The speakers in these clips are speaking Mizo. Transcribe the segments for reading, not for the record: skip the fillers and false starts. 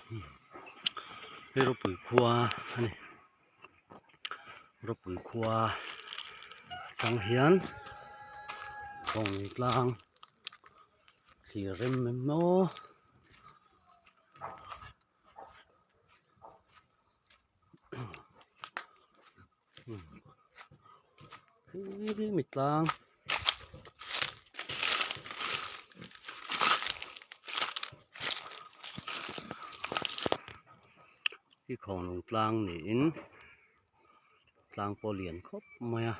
Hei rawpui khua a ni rawpui khua atang hian kawng tlang thlir rem emaw. Hemi tlang hi khawnglung tlang niin tlang pawh lian khawp mai a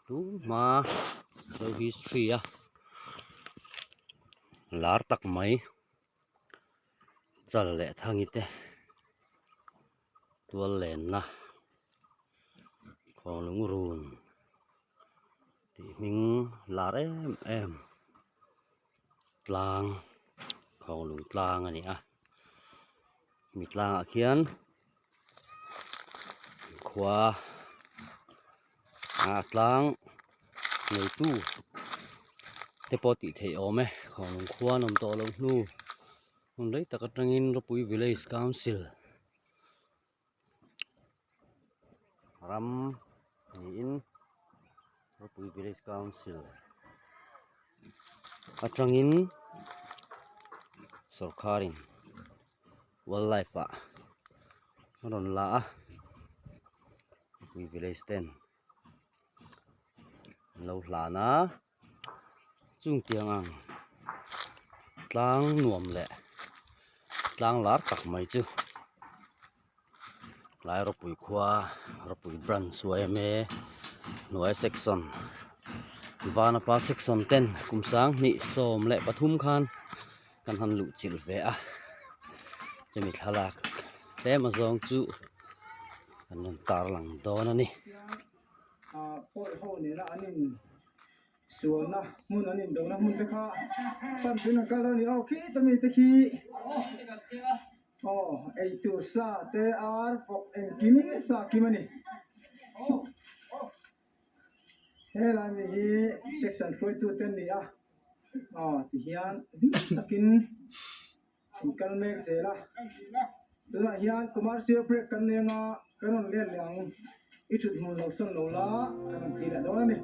tun hma zo history a lar tak mai. Chal leh thangi te tual lenna khawnglung run tih hming lar em em tlang khawnglung tlang a ni a mi tlangah khian khua a tlang neitu te pawh tih theih awm e khawnglung khua an awm tawh loh hnu hmun rei tak atangin rawpui village council ram niin rawpui village council atangin sawrkharin wildlife ah a rawn la a mipui village ten an lo hlan a chung tiang ang tlang nuam leh tlang lar tak mai chu tlai rawpui khua rawpui branch yma hnuai section vanapa section ten kum 2023 khan kan han luh chilh ve a chumi thlalak tlem a zawng chu kan rawn tar lang dawn a ni. Sualna hmun an indona hmun te kha pan tun an kal a ni aw khita mi te khi aw eitur sa te ar bawk engkim sa kim a ni helai mi hi section hruaitu te an ni a aw tihian hlim takin an kal mek zel a tunah hian commercial break kan nei anga kan rawn let leh ang i thut hmun lo sawn lo la kan rawn phei leh dawn a ni.